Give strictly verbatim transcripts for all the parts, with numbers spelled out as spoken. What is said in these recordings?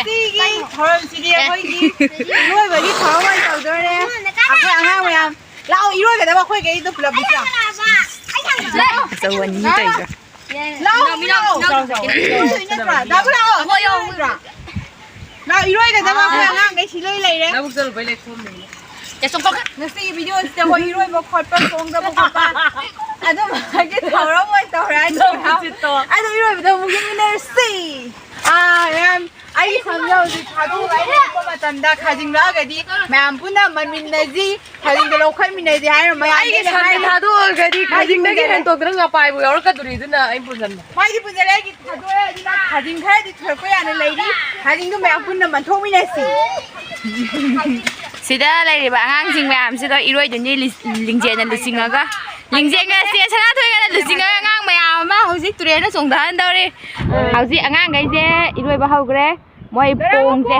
ꯁꯤꯒꯤ ꯊꯧꯔꯝꯁꯤꯗꯤ ꯑꯩꯈꯣꯏꯒꯤ ꯏꯔꯣꯏꯕꯒꯤ ꯊꯧꯔꯝ ꯑꯣꯏꯅ ꯇꯧꯗꯣꯔꯦ꯫ ꯑꯩꯈꯣꯏ ꯑꯉꯥꯡ ꯃꯌꯥꯝ ꯂꯥꯛꯑꯣ, ꯏꯔꯣꯏꯒꯗꯕ ꯑꯩꯈꯣꯏꯈꯩꯗꯣ ꯄꯨꯂꯞ ꯄꯨꯂꯞ꯫ ꯑꯆꯧ ꯑꯅꯤ ꯇꯧꯔꯤꯗꯣ꯫ ꯂꯥꯛꯑꯣ, ꯂꯥꯛꯑꯣ꯫ ꯏꯔꯣꯏꯗꯣꯏ ꯅꯠꯇ꯭ꯔꯣ? ꯗꯥꯕꯨ ꯂꯥꯛꯑꯣ꯫ ꯂꯥꯛꯑꯣ, ꯏꯔꯣꯏꯒꯗꯕ ꯑꯩꯈꯣꯏ ꯑꯉꯥꯡꯈꯩ ꯁꯤ ꯂꯣꯏ ꯂꯩꯔꯦ꯫ ꯂꯧꯕꯨꯛ ꯆꯠꯂꯨꯕꯩ ꯂꯩꯈꯣꯝꯅꯦ꯫ ꯉꯁꯤꯒꯤ ꯚꯤꯗꯤꯑꯣꯁꯤꯗ ꯑꯩꯈꯣꯏ ꯏꯔꯣꯏꯕ ꯈꯣꯠꯄ, ꯆꯣꯡꯗꯕ ꯈꯣꯠꯄ ꯑꯗꯨꯝꯕꯒꯤ ꯊꯧꯔꯝ ꯑꯣꯏꯅ ꯇꯧꯔꯦ ꯍꯥꯏꯗꯣꯏꯔꯥ? ꯑꯗꯨ ꯏꯔꯣꯏꯕꯗ ꯑꯃꯨꯛ ꯌꯦꯡꯃꯤꯟꯅꯔꯁꯤ꯫ ꯑꯥ, ꯃꯌꯥꯝ, ꯑꯩꯒꯤ ꯁꯝꯁꯦ ꯍꯧꯖꯤꯛ ꯊꯥꯗꯣꯛꯑꯒ ꯑꯩꯅ ꯀꯨꯝꯕ ꯃꯇꯝꯗ ꯈꯥꯖꯤꯡ ꯂꯥꯛꯑꯒꯗꯤ ꯃꯌꯥꯝ ꯄꯨꯟꯅ ꯃꯟꯃꯤꯟꯅꯁꯤ, ꯈꯥꯖꯤꯡꯗꯣ ꯂꯧꯈꯠꯃꯤꯟꯅꯁꯤ ꯍꯥꯏꯔ ꯃꯌꯥꯝ ꯑꯩꯒꯤ ꯁꯝꯁꯦ ꯊꯥꯗꯣꯛꯑꯒꯗꯤ ꯈꯥꯖꯤꯡꯗꯒꯤ ꯍꯦꯟꯗꯣꯛꯇꯅ ꯉꯄꯥꯏꯕꯨ ꯌꯥꯎꯔꯛꯀꯗꯣꯔꯤ, ꯑꯗꯨꯅ ꯑꯩ ꯄꯨꯟꯁꯤꯟꯕ꯫ ꯃꯥꯏꯗꯤ ꯄꯨꯟꯁꯤꯜꯂꯦ, ꯑꯩꯒꯤ ꯊꯥꯗꯣꯛꯑꯦ, ꯑꯗꯨꯅ ꯈꯥꯖꯤꯡ ꯈꯔꯗꯤ ꯊꯣꯔꯛꯄ ꯌꯥꯅ ꯂꯩꯔꯤ꯫ ꯈꯥꯖꯤꯡꯗꯣ ꯃꯌꯥꯝ ꯄꯨꯟꯅ ꯃꯟꯊꯣꯛꯃꯤꯟꯅꯁꯤ꯫ ꯁꯤꯗ ꯂꯩꯔꯤꯕ ꯑꯉꯥꯡꯁꯤꯡ ꯃꯌꯥꯝꯁꯤꯗ ꯏꯔꯣꯏꯗꯣꯏꯅꯤ, ꯂꯤ-, ꯂꯤꯡꯖꯦꯜꯅ ꯂꯨꯆꯤꯡꯉꯒ꯫ ꯂꯤꯡꯖꯦꯜꯒ ꯆꯦ ꯁꯅꯥꯊꯣꯏꯒꯅ ꯂꯨꯆꯤꯡꯉꯒ ꯑꯉꯥꯡ ꯃꯌꯥꯝ ꯑꯃ ꯍꯧꯖꯤꯛ ꯇꯨꯔꯦꯜꯗ ꯆꯣꯡꯊꯍꯟꯗꯧꯔꯤ꯫ ꯍꯧꯖꯤꯛ ꯑꯉꯥꯡꯈꯩꯁꯦ ꯏꯔꯣꯏꯕ ꯍꯧꯈ꯭ꯔꯦ꯫ ꯃꯣꯏ ꯄꯣꯡꯁꯦ,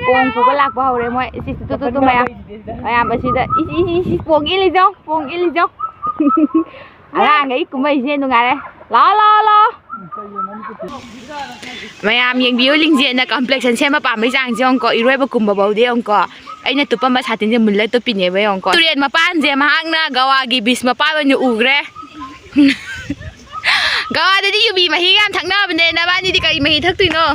ꯄꯣꯡ ꯄꯨꯔ ꯂꯥꯛꯄ ꯍꯧꯔꯦ ꯃꯣꯏ꯫ ꯏꯁ, ꯏꯁ, ꯇꯨ, ꯇꯨ, ꯇꯨ, ꯃꯌꯥꯝ, ꯃꯌꯥꯝ ꯑꯁꯤꯗ꯫ ꯏꯁ, ꯏꯁ, ꯏꯁ, ꯏꯁ, ꯄꯣꯡ ꯏꯜꯂꯤꯖꯧ, ꯄꯣꯡ ꯏꯜꯂꯤꯖꯧ꯫ ꯑꯉꯥꯡꯈꯩ ꯀꯨꯝꯍꯩꯁꯦ ꯅꯨꯡꯉꯥꯏꯔꯦ꯫ ꯂꯥꯛꯑꯣ, ꯂꯥꯛꯑꯣ, ꯂꯥꯛꯑꯣ꯫ ꯃꯌꯥꯝ ꯌꯦꯡꯕꯤꯌꯨ, ꯂꯤꯡꯖꯦꯜꯅ complexion ꯁꯦꯝꯕ ꯄꯥꯝꯕꯩ ꯆꯥꯡꯁꯦ ꯌꯦꯡꯉꯨꯀꯣ, ꯏꯔꯣꯏꯕ ꯀꯨꯝꯕ ꯐꯥꯎꯗꯤ ꯌꯦꯡꯉꯨꯀꯣ꯫ ꯑꯩꯅ ꯇꯨꯞꯄꯝꯕ ꯁꯥꯇꯤꯟꯁꯦ ꯃꯨꯜꯂ ꯇꯨꯞꯄꯤꯅꯦꯕ ꯌꯦꯡꯉꯨꯀꯣ꯫ ꯇꯨꯔꯦꯟ ꯃꯄꯥꯟꯁꯦ ꯃꯍꯥꯛꯅ ꯒꯋꯥꯒꯤ beach ꯃꯄꯥꯟ ꯑꯣꯏꯅ ꯎꯈ꯭ꯔꯦ꯫ ꯒꯋꯥꯗꯗꯤ ꯌꯨꯕꯤ ꯃꯍꯤꯒ ꯌꯥꯝ ꯊꯛꯅꯕꯅꯦ, ꯅꯕꯥꯅꯤꯗꯤ ꯀꯔꯤ ꯃꯍꯤ ꯊꯛꯇꯣꯏꯅꯣ?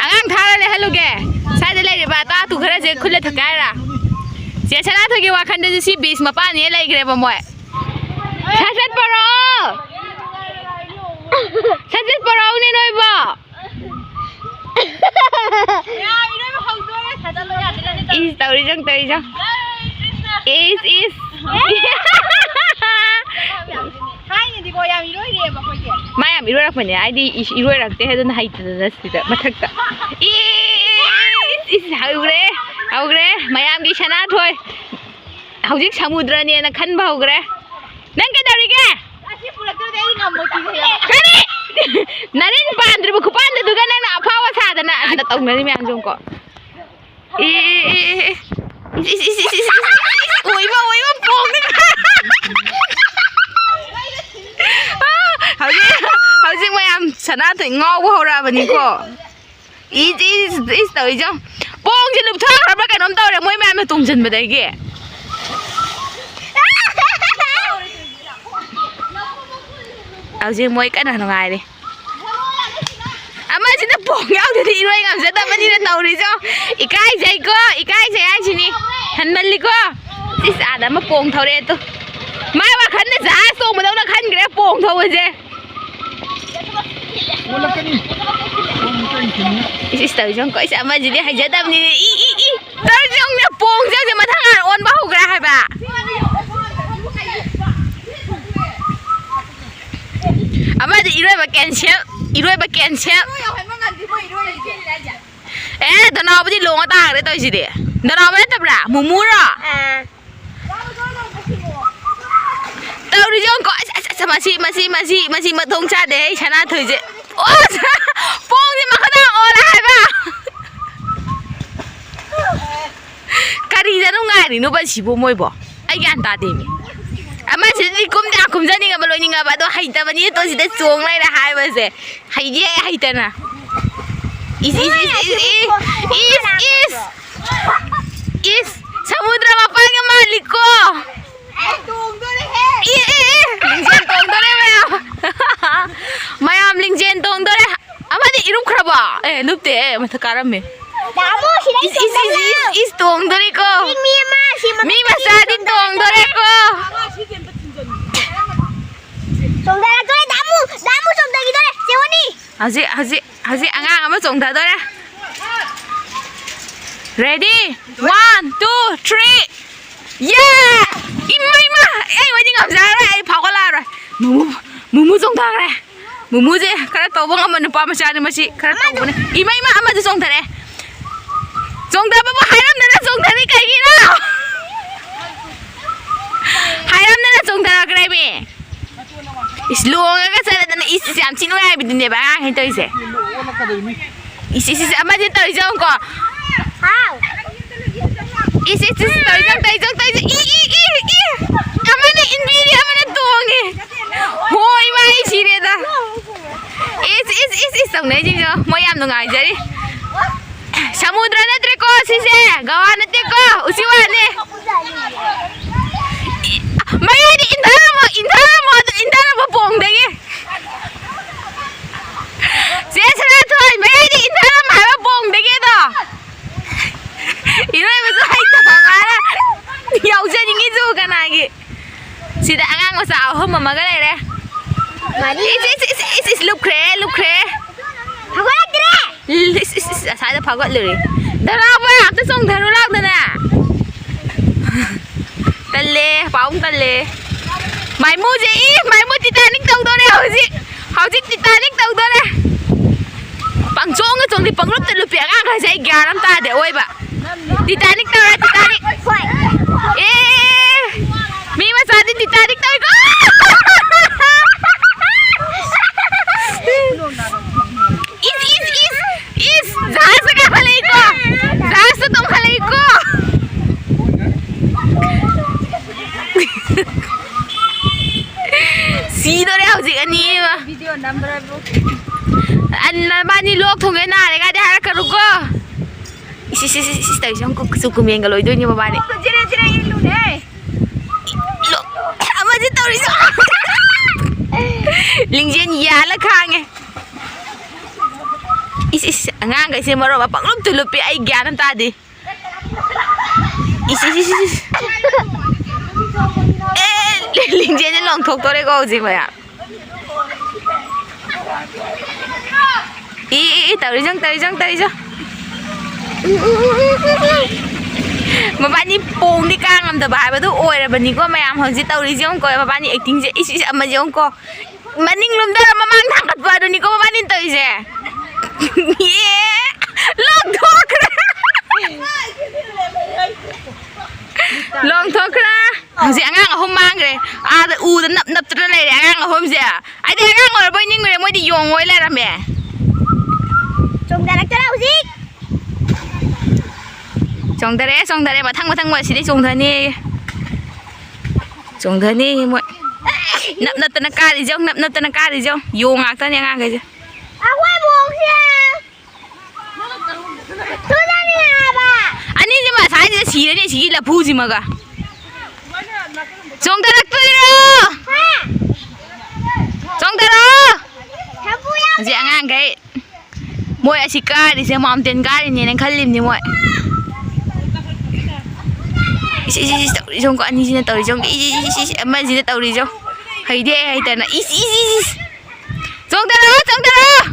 ꯑꯉꯥꯡ ꯊꯥꯔ ꯂꯩꯍꯜꯂꯨꯒꯦ꯫ ꯁ꯭ꯋꯥꯏꯗ ꯂꯩꯔꯤꯕ ꯑꯇꯥ ꯑꯇꯨ ꯈꯔꯁꯦ ꯈꯨꯜꯂ ꯊꯛꯀꯦ ꯍꯥꯏꯔ? ꯆꯦ ꯁꯅꯥꯊꯣꯏꯒꯤ ꯋꯥꯈꯜꯗꯁꯨ ꯁꯤ beach ꯃꯄꯥꯟꯅꯦ ꯂꯩꯈ꯭ꯔꯦꯕ ꯃꯣꯏ꯫ ꯁꯠ ꯁꯠ ꯄꯣꯔꯛꯑꯣ꯫ ꯁꯠ ꯁꯠ ꯄꯣꯔꯛꯎꯅꯦ ꯅꯣꯏꯕꯣ꯫ ꯏꯁ, ꯇꯧꯔꯤꯁꯦ ꯌꯦꯡꯉꯨ, ꯇꯧꯔꯤꯁꯦ ꯌꯦꯡꯉꯨ꯫ ꯏꯁ, ꯏꯁ꯫ ꯊꯥꯏꯅꯗꯤꯀꯣ ꯌꯥꯝ ꯏꯔꯣꯏꯔꯛꯑꯦꯕ ꯑꯩꯈꯣꯏꯁꯦ꯫ ꯃꯥ ꯌꯥꯝ ꯏꯔꯣꯏꯔꯛꯄꯅꯦ, ꯑꯩꯗꯤ ꯏꯁ, ꯏꯔꯣꯏꯔꯛꯇꯦ ꯑꯗꯨꯅ ꯍꯩꯇꯗꯅ ꯁꯤꯗ ꯃꯊꯛꯇ꯫ ꯏꯁ, ꯏꯁ, ꯍꯧꯈ꯭ꯔꯦ, ꯍꯧꯈ꯭ꯔꯦ ꯃꯌꯥꯝꯒꯤ ꯁꯅꯥꯊꯣꯏ꯫ ꯍꯧꯖꯤꯛ ꯁꯃꯨꯗ꯭ꯔꯅꯦꯅ ꯈꯟꯕ ꯍꯧꯈ꯭ꯔꯦ꯫ ꯅꯪ ꯀꯩꯗꯧꯔꯤꯒꯦ? ꯑꯁꯤ ꯄꯨꯔꯛꯇ꯭ꯔꯗꯤ ꯑꯩ ꯉꯝꯃꯣꯏ, ꯀꯤꯖꯩꯌꯦꯕ꯫ ꯀꯔꯤ? ꯅꯔꯤꯟ ꯄꯥꯟꯗ꯭ꯔꯤꯕ ꯈꯨꯄꯥꯟꯗꯨꯗꯨꯒ ꯅꯪꯅ ꯑꯐꯥꯎꯕ ꯁꯥꯗꯅ ꯑꯗ ꯇꯧꯅꯔꯤ ꯃꯌꯥꯝꯁꯦ ꯌꯦꯡꯉꯨꯀꯣ꯫ ꯑꯦ, ꯑꯦ, ꯑꯦ, ꯑꯦ, ꯑꯦ꯫ ꯏꯁ, ꯏꯁ, ꯏꯁ, ꯏꯁ, ꯏꯁ, ꯏꯁ, ꯏꯁ, ꯏꯁ, ꯏꯁ, ꯑꯣꯏꯃ, ꯑꯣꯏꯃ, ꯄꯣꯡꯉꯦ꯫ ꯑꯥ, ꯍꯧꯖꯤꯛ, ꯍꯧꯖꯤꯛ ꯃꯌꯥꯝ ꯁꯅꯥꯊꯣꯏ ꯉꯥꯎꯕ ꯍꯧꯔꯛꯑꯕꯅꯤꯀꯣ꯫ ꯏꯁ, ꯏꯁ, ꯏꯁ ꯇꯧꯔꯤꯁꯦ ꯌꯦꯡꯉꯣ꯫ ꯄꯣꯡꯁꯦ ꯂꯨꯞꯊꯣꯛꯈ꯭ꯔꯕ꯭ꯔꯥ ꯀꯩꯅꯣꯝ ꯇꯧꯔꯦ ꯃꯣꯏ ꯃꯌꯥꯝꯅ ꯇꯣꯡꯁꯤꯟꯕꯗꯒꯤ꯫ ꯍꯧꯖꯤꯛ ꯃꯣꯏ ꯀꯟꯅ ꯅꯨꯡꯉꯥꯏꯔꯤ꯫ ꯑꯃꯁꯤꯅ ꯄꯣꯡ ꯌꯥꯎꯗꯗꯤ ꯏꯔꯣꯏ ꯉꯝꯖꯗꯕꯅꯤꯅ ꯇꯧꯔꯤꯁꯦ ꯌꯦꯡꯉꯣ꯫ ꯏꯀꯥꯏꯖꯩꯀꯣ, ꯏꯀꯥꯏꯖꯩ ꯍꯥꯏꯁꯤꯅꯤ꯫ ꯍꯟꯃꯜꯂꯤꯀꯣ꯫ ꯏꯁ, ꯑꯥꯗ ꯑꯃ ꯄꯣꯡ ꯊꯧꯔꯛꯑꯦ ꯇꯨ꯫ ꯃꯥꯏ ꯋꯥꯈꯜꯗ ꯖꯍꯥꯖ ꯇꯣꯡꯕꯗꯧꯅ ꯈꯟꯈ꯭ꯔꯦ ꯄꯣꯡ ꯊꯧꯕꯁꯦ꯫ ꯑꯣꯜꯂꯛꯀꯅꯤ꯫ ꯄꯣꯡ ꯃꯆꯥ ꯏꯟꯁꯤꯟꯅ꯫ ꯏꯁ, ꯏꯁ ꯇꯧꯔꯤꯁꯦ ꯌꯦꯡꯉꯨꯀꯣ꯫ ꯏꯁ, ꯑꯃꯁꯤꯗꯤ ꯍꯩꯖꯗꯕꯅꯤꯅꯦ꯫ E, E, E. ꯇꯧꯔꯤꯁꯦ ꯌꯦꯡꯉꯨꯅꯦ, ꯄꯣꯡꯁꯦ ꯍꯧꯖꯤꯛ ꯃꯊꯪ ꯃꯊꯪ ꯑꯣꯟꯕ ꯍꯧꯈ꯭ꯔꯦ ꯍꯥꯏꯕ꯫ ꯑꯃꯗꯤ ꯏꯔꯣꯏꯕ cancel, ꯏꯔꯣꯏꯕ cancel꯫ ꯑꯦ, ꯗꯣꯅꯥꯎꯕꯗꯤ ꯂꯣꯡꯉ ꯇꯥꯈ꯭ꯔꯦ ꯇꯧꯔꯤꯁꯤꯗꯤ꯫ ꯗꯣꯅꯥꯎꯕ ꯅꯠꯇꯕ꯭ꯔꯥ? ꯃꯨꯃꯨꯔꯣ? ꯑꯥ꯫ ꯇꯧꯔꯤꯁꯦ ꯌꯦꯡꯉꯨꯀꯣ꯫ ꯑꯁ, ꯑꯁ, ꯑꯁ, ꯃꯁꯤ, ꯃꯁꯤ, ꯃꯁꯤ, ꯃꯁꯤ ꯃꯊꯣꯡ ꯆꯥꯗꯦ, ꯑꯩ ꯁꯅꯥꯊꯣꯏꯁꯦ꯫ ꯑꯣ, ꯄꯣꯡꯁꯦ ꯃꯈꯥꯗ ꯑꯣꯜꯂꯦ ꯍꯥꯏꯕ꯫ ꯀꯔꯤꯗ ꯅꯨꯡꯉꯥꯏꯔꯤꯅꯣꯕ ꯁꯤꯕꯨ ꯃꯣꯏꯕꯣ? ꯑꯩ ꯒ꯭ꯌꯥꯟ ꯇꯥꯗꯦꯃꯤ꯫ ꯑꯃꯁꯤꯗꯤ ꯀꯨꯝꯗ ꯀꯨꯝꯖꯅꯤꯡꯉꯕ, ꯂꯣꯏꯅꯤꯡꯉꯕ, ꯑꯗꯣ ꯍꯩꯇꯕꯅꯤꯅ ꯇꯣ ꯁꯤꯗ ꯆꯣꯡ ꯂꯩꯔꯦ ꯍꯥꯏꯕꯁꯦ꯫ ꯍꯩꯌꯦ, ꯍꯩꯇꯅ꯫ ꯏꯁ, ꯏꯁ, ꯏꯁ, ꯏꯁ, ꯏꯁ, ꯏꯁ, ꯏꯁ꯫ ꯏꯁ, ꯁꯃꯨꯗ꯭ꯔ ꯃꯄꯥꯟꯒ ꯃꯥꯜꯂꯤꯀꯣ꯫ ꯑꯩ ꯇꯣꯡꯗꯣꯔꯦꯍꯦ꯫ ꯏ, ꯏ, ꯏ, ꯂꯤꯡꯖꯦꯜ ꯇꯣꯡꯗꯣꯔꯦ ꯃꯌꯥꯝ꯫ ꯃꯌꯥꯝ ꯂꯤꯡꯖꯦꯜ ꯇꯣꯡꯗꯣꯔꯦ꯫ ꯑꯃꯗꯤ ꯏꯔꯨꯞꯈ꯭ꯔꯕꯣ? ꯑꯦ, ꯂꯨꯞꯇꯦ, ꯃꯊꯛ ꯀꯥꯔꯝꯃꯦ꯫ ꯗꯥꯃꯨ, ꯁꯤꯗ ꯏꯁ, ꯏꯁ, ꯏꯁ, ꯏꯁ, ꯏꯁ, ꯇꯣꯡꯗꯣꯔꯦꯀꯣ꯫ ꯃꯤ, ꯃꯤ ꯑꯃ ꯁꯤ ꯃꯊꯛꯇ ꯃꯤ ꯃꯆꯥꯗꯤ ꯇꯣꯡꯗꯣꯔꯦꯀꯣ꯫ ꯆꯣꯡꯊꯔꯛꯇꯣꯔꯦ, ꯗꯥꯃꯨ, ꯗꯥꯃꯨ ꯆꯣꯡꯊꯈꯤꯗꯣꯔꯦ, ꯆꯦ ꯋꯥꯅꯤ꯫ ꯍꯧꯖꯤꯛ, ꯍꯧꯖꯤꯛ, ꯍꯧꯖꯤꯛ ꯑꯉꯥꯡ ꯑꯃ ꯆꯣꯡꯊꯗꯣꯔꯦ꯫ Ready? One, two, three. Yeah! ꯏꯃꯥ, ꯏꯃꯥ! ꯑꯩ ꯑꯣꯏꯗꯤ ꯉꯝꯖꯔꯔꯣꯏ, ꯑꯩ ꯐꯥꯎꯒꯠꯂꯛꯑꯔꯣꯏ꯫ ꯃꯨꯃꯨ, ꯃꯨꯃꯨ ꯆꯣꯡꯊꯈ꯭ꯔꯦ꯫ ꯃꯨꯃꯨꯁꯦ ꯈꯔ ꯇꯧꯕ ꯉꯝꯕ ꯅꯨꯄꯥ ꯃꯆꯥꯅꯤ ꯃꯁꯤ, ꯈꯔ ꯇꯧꯕꯅꯦ꯫ ꯏꯃꯥ, ꯏꯃꯥ, ꯑꯃꯁꯨ ꯆꯣꯡꯊꯔꯛꯑꯦ꯫ ꯆꯣꯡꯊꯕꯕꯨ ꯍꯥꯏꯔꯝꯗꯅ ꯆꯣꯡꯊꯔꯤ ꯀꯩꯒꯤꯅꯣ? ꯍꯥꯏꯔꯝꯗꯅ ꯆꯣꯡꯊꯔꯛꯈ꯭ꯔꯦꯃꯤ꯫ ꯏꯁ, ꯂꯣꯡꯉꯒ ꯆꯠꯂꯗꯅ, ꯏꯁ, ꯏꯁ, ꯌꯥꯝ ꯊꯤ ꯅꯨꯡꯉꯥꯏꯕꯤꯗꯨꯅꯦꯕ ꯑꯉꯥꯡꯈꯩ ꯇꯧꯔꯤꯁꯦ꯫ ꯏꯁ, ꯏꯁ, ꯏꯁ, ꯑꯃꯁꯦ ꯇꯧꯔꯤꯁꯦ ꯌꯦꯡꯉꯨꯀꯣ꯫ ꯍꯥꯎ꯫ ꯏꯁ, ꯏꯁ, ꯏꯁ, ꯇꯧꯔꯤꯁꯦ ꯌꯦꯡꯉꯨ, ꯇꯧꯔꯤꯁꯦ, ꯏ, ꯏ, ꯏ, ꯏ꯫ ꯑꯃꯅ ꯏꯟꯕꯤꯔꯤ, ꯑꯃꯅ ꯇꯣꯡꯉꯤ꯫ ꯍꯣ, ꯏꯃꯥ, ꯑꯩ ꯁꯤꯔꯦꯗ꯫ ꯏꯁ, ꯏꯁ, ꯏꯁ, ꯏꯁ, ꯇꯧꯅꯩꯁꯤꯡꯗꯣ꯫ ꯃꯣꯏ ꯌꯥꯝ ꯅꯨꯡꯉꯥꯏꯖꯔꯤ꯫ ꯁꯃꯨꯗ꯭ꯔ ꯅꯠꯇ꯭ꯔꯦꯀꯣ ꯁꯤꯁꯦ, ꯒꯋꯥ ꯅꯠꯇꯦꯀꯣ, ꯎꯆꯤꯋꯥꯅꯦ꯫ ꯃꯌꯥꯏꯗ ꯏꯟꯊꯔꯝꯃꯣ, ꯏꯟꯊꯔꯝꯃꯣ, ꯑꯗꯨ ꯏꯟꯊꯔꯝꯃꯣ ꯄꯣꯡꯗꯒꯤ꯫ ꯆꯦ ꯁꯅꯥꯊꯣꯏ, ꯃꯌꯥꯏꯗ ꯏꯟꯊꯔꯝꯃꯣ ꯍꯥꯏꯕ ꯄꯣꯡꯗꯒꯤ ꯑꯗꯣ꯫ ꯏꯔꯣꯏꯕꯁꯨ ꯍꯩꯇꯕ ꯃꯥꯅ ꯌꯥꯎꯖꯅꯤꯡꯉꯤꯁꯤꯕꯨ ꯀꯅꯥꯒꯤ? ꯁꯤꯗ ꯑꯉꯥꯡ ꯃꯆꯥ ꯑꯍꯨꯝ ꯑꯃꯒ ꯂꯩꯔꯦ꯫ ꯃꯥꯅꯤ꯫ ꯏꯁ, ꯏꯁ, ꯏꯁ, ꯏꯁ, ꯏꯁ, ꯂꯨꯞꯈ꯭ꯔꯦ, ꯂꯨꯞꯈ꯭ꯔꯦ꯫ ꯍꯧꯒꯠꯂꯛꯇ꯭ꯔꯦ꯫ ꯏꯁ, ꯏꯁ, ꯏꯁ, ꯏꯁ, ꯑꯁ꯭ꯋꯥꯏꯗ ꯐꯥꯎꯒꯠꯂꯨꯔꯦ꯫ ꯙꯔꯥꯕ, ꯑꯝꯇ ꯆꯣꯡꯊꯔꯨ ꯂꯥꯎꯗꯅ꯫ ꯇꯜꯂꯦ, ꯄꯥꯎ ꯇꯜꯂꯦ꯫ ꯃꯥꯏꯃꯨꯁꯦ, ꯏ, ꯃꯥꯏꯃꯨ Titanic ꯇꯧꯗꯣꯔꯦ ꯍꯧꯖꯤꯛ꯫ ꯍꯧꯖꯤꯛ Titanic ꯇꯧꯗꯣꯔꯦ꯫ ꯄꯪꯆꯣꯡꯗ ꯆꯣꯡꯗꯦ, ꯄꯪꯂꯨꯞꯇ ꯂꯨꯞꯄꯤ ꯑꯉꯥꯡꯈꯩꯁꯦ, ꯑꯩ ꯒ꯭ꯌꯥꯟ ꯑꯃ ꯇꯥꯗꯦ ꯑꯑꯣꯏꯕ꯫ Titanic ꯇꯧꯔꯦ, Titanic꯫ ꯍꯣꯏ꯫ ꯑꯦ, ꯃꯤ ꯃꯆꯥꯗꯤ Titanic ꯇꯧꯏꯀꯣ꯫ ꯏꯁ, ꯏꯁ, ꯏꯁ, ꯏꯁ, ꯖꯍꯥꯖꯇ ꯀꯥꯈꯠꯂꯛꯏꯀꯣ꯫ ꯖꯍꯥꯖꯇ ꯇꯣꯡꯈꯠꯂꯛꯏꯀꯣ꯫ ꯁꯤꯗꯣꯔꯦ ꯍꯧꯖꯤꯛ ꯑꯅꯤ ꯑꯃ꯫ ꯚꯤꯗꯤꯑꯣ ꯅꯝꯕ꯭ꯔꯕꯨ? ꯑꯟ-, ꯅꯕꯥꯅꯤ ꯂꯣꯛ ꯊꯨꯡꯉꯦ ꯅꯥꯔꯦꯒꯗꯤ ꯍꯥꯏꯔꯛꯀꯅꯨꯀꯣ꯫ ꯏꯁ, ꯏꯁ, ꯏꯁ, ꯏꯁ, ꯇꯧꯔꯤꯁꯦ ꯌꯦꯡꯉꯨ, ꯀꯨ-, ꯀꯨꯆꯨ ꯀꯨꯃꯦꯟꯒ ꯂꯣꯏꯗꯣꯏꯅꯦ ꯃꯕꯥꯅꯤ꯫ ꯖꯤꯔꯦ, ꯖꯤꯔꯦ ꯏꯜꯂꯨꯅꯦ꯫ ꯂꯣꯛ-, ꯑꯃꯁꯦ ꯇꯧꯔꯤꯁꯦ꯫ ꯂꯤꯡꯖꯦꯜ ꯌꯥꯜꯂ ꯈꯥꯡꯉꯦ꯫ ꯏꯁ, ꯏꯁ, ꯑꯉꯥꯡꯈꯩꯁꯦ ꯃꯔꯣꯟ ꯑꯃ ꯄꯪꯂꯨꯞꯇ ꯂꯨꯞꯄꯤ, ꯑꯩ ꯒ꯭ꯌꯥꯟ ꯑꯃ ꯇꯥꯗꯦ꯫ ꯏꯁ, ꯏꯁ, ꯏꯁ, ꯏꯁ꯫ ꯑꯦ, ꯂꯤꯡꯖꯦꯜꯁꯦ ꯂꯣꯡꯊꯣꯛꯇꯣꯔꯦꯀꯣ ꯍꯧꯖꯤꯛ ꯃꯌꯥꯝ꯫ ꯏ, ꯏ, ꯏ, ꯇꯧꯔꯤꯁꯦ ꯌꯦꯡꯉꯨ, ꯇꯧꯔꯤꯁꯦ ꯌꯦꯡꯉꯨ, ꯇꯧꯔꯤꯁꯦ ꯌꯦꯡꯉꯨ꯫ ꯃꯕꯥꯅꯤ ꯄꯣꯡꯗꯤ ꯀꯥ ꯉꯝꯗꯕ ꯍꯥꯏꯕꯗꯨ ꯑꯣꯏꯔꯕꯅꯤꯀꯣ ꯃꯌꯥꯝ꯫ ꯍꯧꯖꯤꯛ ꯇꯧꯔꯤꯁꯦ ꯌꯦꯡꯉꯨꯀꯣ, ꯃꯕꯥꯅꯤ acting ꯁꯦ꯫ ꯏꯁ, ꯏꯁ, ꯑꯃꯁꯦ ꯌꯦꯡꯉꯨꯀꯣ꯫ ꯃꯅꯤꯡ ꯂꯨꯝꯊꯔ ꯃꯃꯥꯡ ꯊꯥꯡꯒꯠꯄ ꯑꯗꯨꯅꯤꯀꯣ ꯃꯕꯥꯅꯤꯅ ꯇꯧꯔꯤꯁꯦ꯫ ꯌꯦ! ꯂꯪꯊꯣꯛꯈ꯭ꯔꯦ! ꯂꯪꯊꯣꯛꯈ꯭ꯔꯦ! ꯍꯧꯖꯤꯛ ꯑꯉꯥꯡ ꯑꯍꯨꯝ ꯃꯥꯡꯈ꯭ꯔꯦ꯫ ꯑꯥꯗ ꯎꯗ ꯅꯞ ꯅꯞꯇꯅ ꯂꯩꯔꯦ ꯑꯉꯥꯡ ꯑꯍꯨꯝꯁꯦ꯫ ꯑꯩꯗꯤ ꯑꯉꯥꯡ ꯑꯣꯏꯔꯕꯣꯏ ꯅꯤꯡꯉꯨꯔꯦ, ꯃꯣꯏꯗꯤ ꯌꯣꯡ ꯑꯣꯏ ꯂꯩꯔꯝꯃꯦ꯫ ꯆꯣꯡꯊꯔꯛꯇꯣꯔꯦ ꯍꯧꯖꯤꯛ꯫ ꯆꯣꯡꯊꯔꯛꯑꯦ, ꯆꯣꯡꯊꯔꯛꯑꯦ꯫ ꯃꯊꯪ, ꯃꯊꯪ ꯃꯣꯏ ꯁꯤꯗꯩ ꯆꯣꯡꯊꯅꯦꯌꯦ꯫ ꯆꯣꯡꯊꯅꯦꯌꯦ ꯃꯣꯏ꯫ ꯅꯞ ꯅꯞꯇꯅ ꯀꯥꯔꯤꯁꯦ ꯌꯦꯡꯉꯨ, ꯅꯞ ꯅꯞꯇꯅ ꯀꯥꯔꯤꯁꯦ ꯌꯦꯡꯉꯨ꯫ ꯌꯣꯡ ꯉꯥꯛꯇꯅꯦ ꯑꯉꯥꯡꯈꯩꯁꯦ꯫ ꯑꯩꯈꯣꯏ ꯃꯣꯡꯁꯦ꯫ ꯑꯅꯤꯁꯤꯃ ꯑꯁꯥꯏꯁꯤꯗ ꯁꯤꯔꯅꯤ, ꯁꯤꯒꯤ ꯂꯐꯨꯁꯤꯃꯒ꯫ ꯆꯣꯡꯊꯔꯛꯇꯣꯏꯔꯣ? ꯆꯣꯡꯊꯔꯛꯑꯣ꯫ ꯍꯧꯖꯤꯛ ꯑꯉꯥꯡꯈꯩ ꯃꯣꯏ ꯑꯁꯤ ꯀꯥꯔꯤꯁꯦ mountain ꯀꯥꯔꯤꯅꯦꯅ ꯈꯜꯂꯤꯕꯅꯤ ꯃꯣꯏ꯫ ꯏꯁ, ꯏꯁ, ꯏꯁ, ꯇꯧꯔꯤꯁꯦ ꯌꯦꯡꯉꯨꯀꯣ, ꯑꯅꯤꯁꯤꯅ ꯇꯧꯔꯤꯁꯦ ꯌꯦꯡꯉꯨꯀꯣ꯫ ꯏꯁ, ꯏꯁ, ꯏꯁ, ꯏꯁ, ꯑꯃꯁꯤꯅ ꯇꯧꯔꯤꯁꯦ ꯌꯦꯡꯉꯨ꯫ ꯍꯩꯗꯤ ꯍꯩ ꯍꯩꯇꯅ꯫ ꯏꯁ, ꯏꯁ, ꯏꯁ, ꯏꯁ꯫ ꯆꯣꯡꯊꯔꯛꯑꯣ, ꯆꯣꯡꯊꯔꯛꯑꯣ꯫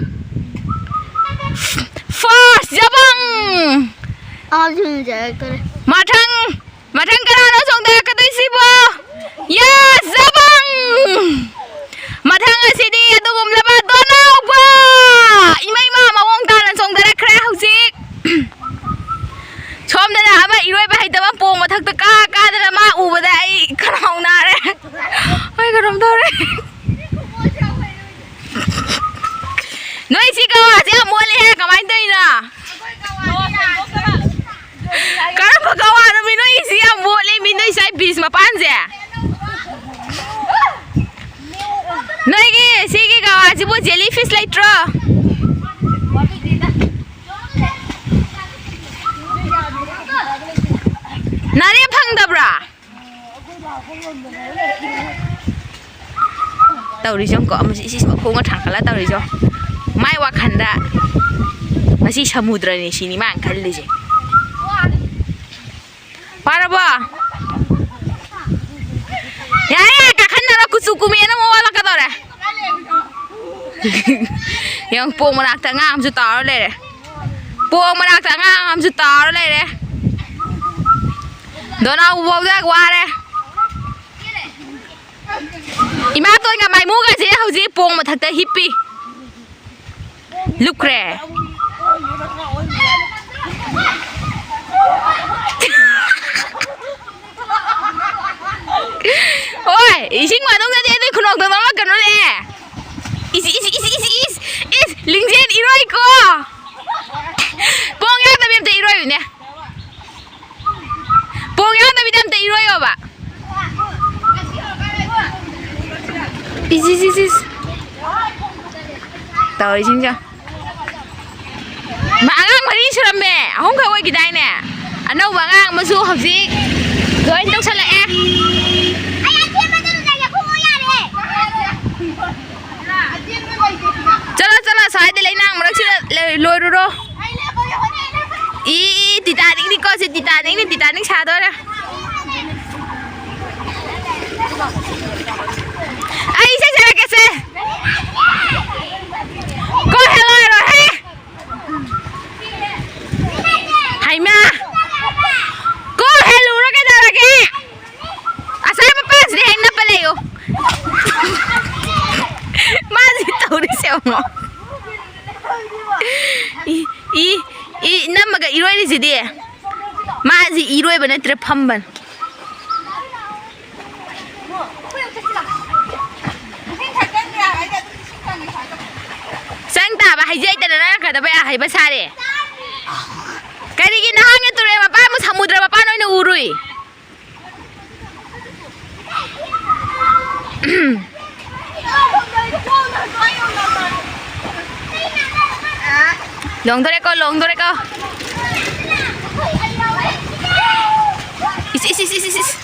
First ꯖꯕꯪ꯫ ꯑꯃꯁꯤꯅ ꯖꯔꯛꯇꯣꯔꯦ꯫ ꯃꯊꯪ, ꯃꯊꯪ ꯀꯅꯥꯅꯣ ꯆꯣꯡꯊꯔꯛꯀꯗꯣꯏꯁꯤꯕꯣ? Yes, ꯖꯕꯪ! ꯃꯊꯪ ꯑꯁꯤꯗꯤ ꯑꯗꯨꯒꯨꯝꯂꯕ ꯗꯣꯅꯥꯎꯕ! ꯏꯃꯩꯃ ꯃꯑꯣꯡ ꯇꯥꯅ ꯆꯣꯡꯊꯔꯛꯈ꯭ꯔꯦ ꯍꯧꯖꯤꯛ꯫ ꯁꯣꯝꯗꯅ ꯑꯃ ꯏꯔꯣꯏꯕ ꯍꯩꯇꯕ ꯄꯣꯡ ꯃꯊꯛꯇ ꯀꯥ ꯀꯥꯗꯅ ꯃꯥ ꯎꯕꯗ ꯑꯩ ꯈꯅꯥꯎ ꯅꯥꯔꯦ꯫ ꯑꯩ ꯀꯩꯅꯣꯝ ꯇꯧꯔꯦ꯫ ꯅꯣꯏ ꯁꯤ ꯀꯋꯥꯁꯦ ꯌꯥꯝ ꯃꯣꯠꯂꯦꯍꯦ, ꯀꯃꯥꯏꯅ ꯇꯧꯔꯤꯅꯣ? ꯀꯔꯝꯕ ꯀꯋꯥꯅꯣ ꯃꯤ? ꯅꯣꯏꯒꯤꯁꯤ ꯌꯥꯝ ꯃꯣꯠꯂꯦ ꯃꯤ, ꯅꯣꯏ ꯁ꯭ꯋꯥꯏ beach ꯃꯄꯥꯟꯁꯦ꯫ ꯅꯣꯏꯒꯤ ꯁꯤꯒꯤ ꯀꯋꯥꯁꯤꯕꯨ jelly fish ꯂꯩꯇ꯭ꯔꯣ? ꯅꯥꯔꯦ ꯐꯪꯗꯕ꯭ꯔꯥ? ꯇꯧꯔꯤꯁꯦ ꯌꯦꯡꯉꯨꯀꯣ, ꯑꯃꯁꯤ ꯏꯁꯤꯁ ꯃꯈꯣꯡꯒ ꯊꯥꯡꯒꯠꯂ ꯇꯧꯔꯤꯁꯦ ꯌꯦꯡꯉꯨ꯫ ꯃꯥꯏ ꯋꯥꯈꯟꯗ ꯉꯁꯤ ꯁꯃꯨꯗ꯭ꯔꯅꯤ ꯁꯤꯅꯤ ꯃꯥꯅ ꯈꯜꯂꯤꯁꯦ꯫ ꯐꯥꯔꯕꯣ? ꯌꯥꯔꯦ, ꯌꯥꯔꯦ, ꯀꯥꯈꯟꯅꯔꯣ, ꯀꯨꯆꯨ ꯀꯨꯃꯦꯟ ꯑꯃꯨꯛ ꯑꯣꯜꯂꯛꯀꯗꯧꯔꯦ꯫ ꯌꯦꯡꯉꯨ, ꯄꯣꯡ ꯃꯅꯥꯛꯇ ꯑꯉꯥꯡ ꯑꯃꯁꯨ ꯇꯥꯎꯔ ꯂꯩꯔꯦ꯫ ꯄꯣꯡ ꯃꯅꯥꯛꯇ ꯑꯉꯥꯡ ꯑꯃꯁꯨ ꯇꯥꯎꯔ ꯂꯩꯔꯦ꯫ ꯗꯣꯅꯥꯎ ꯐꯥꯎꯗ ꯋꯥꯔꯦ꯫ ꯏꯃꯥꯇꯣꯟꯒ ꯃꯥꯏꯃꯨꯒꯁꯦ ꯍꯧꯖꯤꯛ ꯄꯣꯡ ꯃꯊꯛꯇ ꯍꯤꯞꯄꯤ꯫ ꯂꯨꯞꯈ꯭ꯔꯦ꯫ ꯍꯣꯏ, ꯏꯁꯤꯡ ꯃꯅꯨꯡꯗꯗꯤ ꯑꯗꯨꯏ ꯈꯨꯅꯣꯛꯇꯣ ꯅꯣꯛꯂꯛꯀꯅꯨꯅꯦ꯫ ꯏꯁ, ꯏꯁ, ꯏꯁ, ꯏꯁ, ꯏꯁ, ꯏꯁ, ꯂꯤꯡꯖꯦꯜ ꯏꯔꯣꯏꯀꯣ꯫ ꯄꯣꯡ ꯌꯥꯎꯗꯕꯤ ꯑꯝꯇ ꯏꯔꯣꯏꯌꯨꯅꯦ꯫ ꯄꯣꯡ ꯌꯥꯎꯗꯕꯤꯗ ꯑꯝꯇ ꯏꯔꯣꯏꯌꯣꯕ꯫ ꯏꯁ, ꯏꯁ, ꯏꯁ, ꯏꯁ꯫ ꯇꯧꯔꯤꯁꯤꯡꯁꯦ꯫ ꯃꯥ ꯑꯉꯥꯡ ꯃꯔꯤ ꯁꯨꯔꯝꯃꯦ, ꯑꯍꯨꯝꯈꯛ ꯑꯣꯏꯈꯤꯗꯥꯏꯅꯦ? ꯑꯅꯧꯕ ꯑꯉꯥꯡ ꯑꯃꯁꯨ ꯍꯧꯖꯤꯛ ꯖꯣꯏꯟ ꯇꯧꯁꯜꯂꯛꯑꯦ꯫ ꯆꯠꯂꯣ, ꯆꯠꯂꯣ, ꯁ꯭ꯋꯥꯏꯗ ꯂꯩꯅꯥꯡ ꯃꯔꯛꯁꯤꯗ ꯂꯩ-, ꯂꯣꯏꯔꯨꯔꯣ꯫ ꯏ, ꯏ, ꯇꯤꯇꯥꯅꯤꯛꯅꯤꯀꯣ ꯁꯤ, ꯇꯤꯇꯥꯅꯤꯛꯅꯤ, ꯇꯤꯇꯥꯅꯤꯛ ꯁꯥꯗꯣꯔꯦ꯫ ꯑꯩ ꯏꯁꯩ ꯁꯛꯂꯛꯀꯦꯁꯦ꯫ ꯀꯣ ꯍꯦꯜꯂꯣ ꯍꯥꯏꯔꯣ, ꯍꯦ꯫ ꯍꯩꯃꯥ! ꯀꯣ ꯍꯦꯜꯂꯨꯔꯣ ꯀꯩꯗꯧꯔꯒꯦ? ꯑꯁꯥꯏ ꯃꯄꯥꯁꯤꯗ ꯍꯦꯛ ꯅꯞꯄ ꯂꯩꯌꯨ꯫ ꯃꯥꯁꯤ ꯇꯧꯔꯤꯁꯦ ꯌꯦꯡꯉꯣ꯫ ꯏ, ꯏ, ꯏ, ꯅꯝꯃꯒ ꯏꯔꯣꯏꯔꯤꯁꯤꯗꯤ꯫ ꯃꯥꯁꯤ ꯏꯔꯣꯏꯕ ꯅꯠꯇ꯭ꯔꯦ, ꯐꯝꯕꯅꯤ꯫ ꯆꯪ ꯇꯥꯕ, ꯍꯩꯖꯩꯗꯅ ꯅꯪꯅ ꯀꯩꯗꯧꯕꯩ ꯑꯍꯩꯕ ꯁꯥꯔꯦ? ꯀꯔꯤꯒꯤ ꯅꯍꯥꯟꯒꯤ ꯇꯨꯔꯦꯜ ꯃꯄꯥꯟꯕꯨ ꯁꯃꯨꯗ꯭ꯔ ꯃꯄꯥꯟ ꯑꯣꯏꯅ ꯎꯔꯨꯏ? ꯂꯣꯡꯗꯣꯔꯦꯀꯣ, ꯂꯣꯡꯗꯣꯔꯦꯀꯣ꯫ ꯏꯁ, ꯏꯁ, ꯏꯁ, ꯏꯁ, ꯏꯁ, ꯏꯁ꯫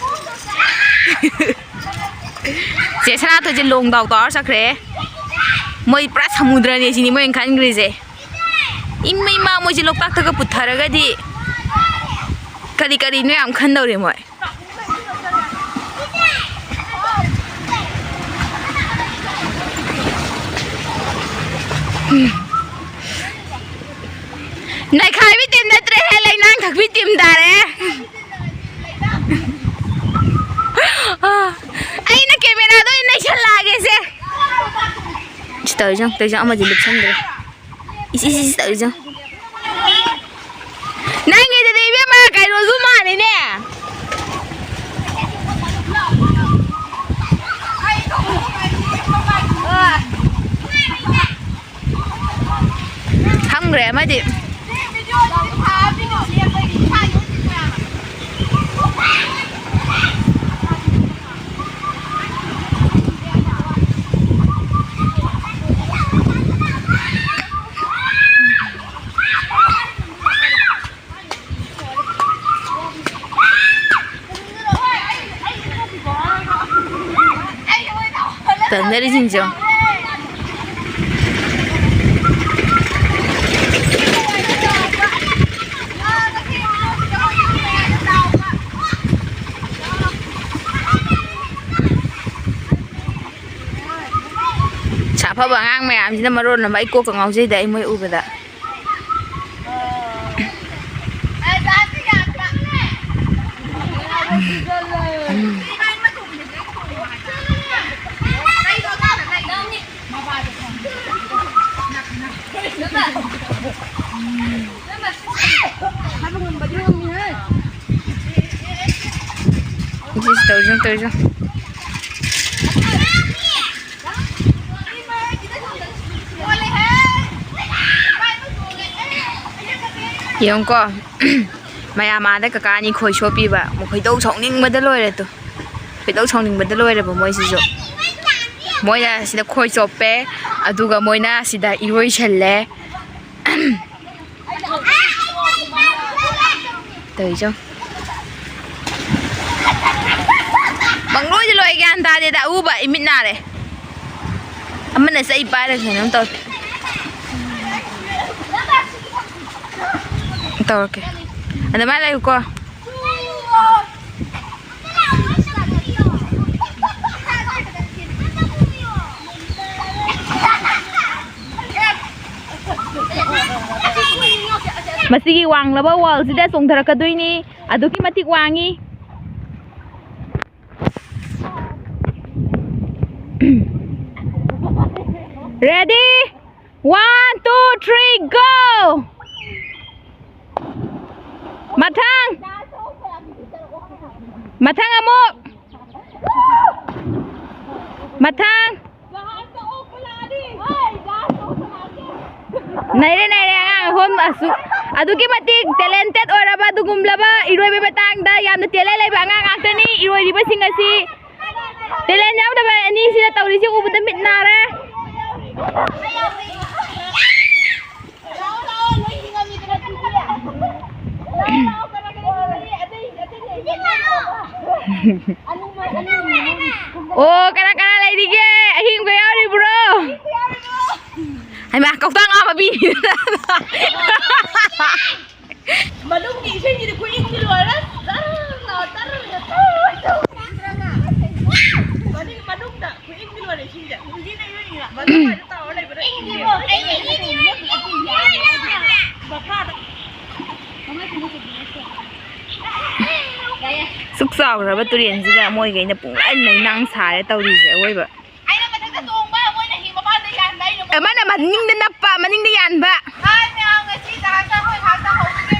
ꯆꯦ ꯁꯅꯥꯊꯣꯏꯁꯦ ꯂꯣꯡꯗꯥꯎ ꯇꯧꯔ ꯆꯠꯈ꯭ꯔꯦ꯫ ꯃꯣꯏ ꯄꯨꯔꯥ ꯁꯃꯨꯗ꯭ꯔꯅꯦ ꯁꯤꯅꯤ ꯃꯣꯏꯅ ꯈꯟꯈ꯭ꯔꯤꯁꯦ꯫ ꯏꯃꯩ ꯃꯥ, ꯃꯣꯏꯁꯦ ꯂꯣꯛꯇꯥꯛꯇꯒ ꯄꯨꯊꯔꯒꯗꯤ ꯀꯔꯤ ꯀꯔꯤꯅꯣ ꯌꯥꯝ ꯈꯟꯗꯧꯔꯤ ꯃꯣꯏ꯫ ꯅꯩꯈꯥꯏꯕꯤ ꯇꯤꯝ ꯅꯠꯇ꯭ꯔꯦꯍꯦ, ꯂꯩꯅꯥꯡ ꯊꯛꯄꯤ ꯇꯤꯝ ꯇꯥꯔꯦ꯫ ꯑꯩꯅ ꯀꯦꯃꯦꯔꯥꯗ ꯑꯣꯏꯅ ꯅꯩꯁꯜꯂꯛꯑꯒꯦꯁꯦ꯫ ꯁꯤ ꯇꯧꯔꯤꯁꯦ ꯌꯦꯡꯉꯨ, ꯇꯧꯔꯤꯁꯦ ꯌꯦꯡꯉꯨ, ꯑꯃꯗꯤ ꯂꯨꯞꯁꯟꯈ꯭ꯔꯦ꯫ ꯏꯁ, ꯏꯁ, ꯏꯁ ꯇꯧꯔꯤꯁꯦ ꯌꯦꯡꯉꯨ꯫ ꯅꯪꯒꯤꯗꯨꯗꯤ ꯏꯕꯦꯝꯃ ꯀꯩꯅꯣꯁꯨ ꯃꯥꯜꯂꯤꯅꯦ꯫ ꯐꯝꯈ꯭ꯔꯦ ꯑꯃꯗꯤ꯫ ꯇꯝꯅꯔꯤꯁꯤꯡꯁꯦ꯫ ꯁꯥꯐꯕ ꯑꯉꯥꯡ ꯃꯌꯥꯝꯁꯤꯅ ꯃꯔꯣꯟ ꯑꯃ ꯑꯩ ꯀꯣꯛꯀ ꯉꯥꯎꯖꯩꯗ, ꯑꯩ ꯃꯣꯏ ꯎꯕꯗ꯫ ꯇꯧꯔꯤꯁꯦ, ꯇꯧꯔꯤꯁꯦ꯫ ꯌꯦꯡꯉꯨꯀꯣ꯫ ꯃꯌꯥꯝ ꯑꯥꯗ ꯀꯀꯥ ꯑꯅꯤ ꯈꯣꯏ ꯁꯣꯞꯄꯤꯕ꯫ ꯈꯣꯏꯗꯧ ꯁꯥꯎꯅꯤꯡꯕꯗ ꯂꯣꯏꯔꯦ ꯇꯨ꯫ ꯈꯣꯏꯗꯧ ꯁꯥꯎꯅꯤꯡꯕꯗ ꯂꯣꯏꯔꯦꯕ ꯃꯣꯏꯁꯤꯁꯨ꯫ ꯃꯣꯏꯅ ꯁꯤꯗ ꯈꯣꯏ ꯆꯣꯞꯄꯦ, ꯑꯗꯨꯒ ꯃꯣꯏꯅ ꯁꯤꯗ ꯏꯔꯣꯏꯁꯜꯂꯦ꯫ ꯇꯧꯔꯤꯁꯦ ꯌꯦꯡꯉꯨ꯫ ꯄꯪꯂꯣꯏꯗ ꯂꯣꯏ, ꯒ꯭ꯌꯥꯟ ꯇꯥꯗꯦꯗ꯫ ꯑꯎꯕ ꯏꯃꯤꯠ ꯅꯥꯔꯦ꯫ ꯑꯃꯅ ꯆꯩ ꯄꯥꯏꯔꯒ ꯀꯩꯅꯣꯝ ꯇꯧꯔꯦ꯫ ꯇꯧꯔꯛꯀꯦ꯫ ꯑꯗꯨꯃꯥꯏꯅ ꯂꯩꯌꯨꯀꯣ꯫ ꯃꯁꯤꯒꯤ ꯋꯥꯡꯂꯕ ꯋꯥꯜꯁꯤꯗ ꯆꯣꯡꯊꯔꯛꯀꯗꯣꯏꯅꯤ꯫ ꯑꯗꯨꯛꯀꯤ ꯃꯇꯤꯛ ꯋꯥꯡꯉꯤ꯫ Ready? One, two, three, go! ꯃꯊꯪ! ꯃꯊꯪ ꯑꯃꯨꯛ! ꯃꯊꯪ! ꯅꯩꯔꯦ, ꯅꯩꯔꯦ, ꯑꯉꯥꯡ ꯑꯍꯨꯝ ꯑꯁꯨꯛ ꯑꯗꯨꯛꯀꯤ ꯃꯇꯤꯛ talented ꯑꯣꯏꯔꯕ ꯑꯗꯨꯒꯨꯝꯂꯕ ꯏꯔꯣꯏꯕꯒꯤ ꯃꯇꯥꯡꯗ ꯌꯥꯝꯅ talent ꯂꯩꯕ ꯑꯉꯥꯡ ꯉꯥꯛꯇꯅꯤ꯫ ꯏꯔꯣꯏꯔꯤꯕꯁꯤꯡ ꯑꯁꯤ talent ꯌꯥꯎꯗꯕ ꯑꯅꯤꯁꯤꯅ ꯇꯧꯔꯤꯁꯤ ꯎꯕꯗ ꯃꯤꯠ ꯅꯥꯔꯦ꯫ ꯑꯣ, ꯀꯅꯥ ꯀꯅꯥ ꯂꯩꯔꯤꯒꯦ? ꯍꯩꯃꯥ, ꯀꯧꯇꯥ ꯉꯥ ꯃꯄꯤꯅꯤꯗꯅ꯫ ꯃꯅꯨꯡꯒꯤ ꯏꯁꯤꯡꯁꯤꯗꯤ ꯈꯨꯏꯪꯗꯤ ꯂꯣꯏꯔꯦ꯫ ꯖꯔ ꯂꯥꯎ, ꯖꯔ ꯂꯥꯎ, ꯖꯔ ꯂꯥꯎ꯫ ꯃꯅꯨꯡ-, ꯃꯅꯨꯡꯗ ꯈꯨꯏꯪꯗꯤ ꯂꯣꯏꯔꯦ ꯏꯁꯤꯡꯁꯦ꯫ ꯃꯅꯨꯡ ꯍꯥꯏꯗꯣ ꯇꯥꯎꯔ ꯂꯩꯕꯗ ꯏꯪꯗꯦ꯫ ꯃꯈꯥꯗ꯫ ꯁꯨꯛ ꯆꯥꯎꯈ꯭ꯔꯕ ꯇꯨꯔꯦꯟꯁꯤꯗ ꯃꯣꯏꯈꯩꯅ ꯄꯨꯡꯂꯩ ꯂꯩꯅꯥꯡ ꯁꯥꯔꯦ ꯇꯧꯔꯤꯁꯦ ꯑꯋꯣꯏꯕ꯫ ꯑꯩꯅ ꯃꯊꯛꯇ ꯇꯣꯡꯕ, ꯃꯣꯏꯅ ꯍꯤ ꯃꯄꯥꯟꯗ ꯌꯥꯟꯕ, ꯑꯩꯅ ꯑꯃꯅ ꯃꯅꯤꯡꯗ ꯅꯞꯄ, ꯃꯅꯤꯡꯗ ꯌꯥꯟꯕ꯫ ꯍꯥꯏ ꯃꯌꯥꯝ, ꯉꯁꯤ ꯗꯥꯟꯁ ꯑꯩꯈꯣꯏ ꯉꯥꯏꯍꯥꯛ ꯇꯧꯍꯧꯔꯒꯦ꯫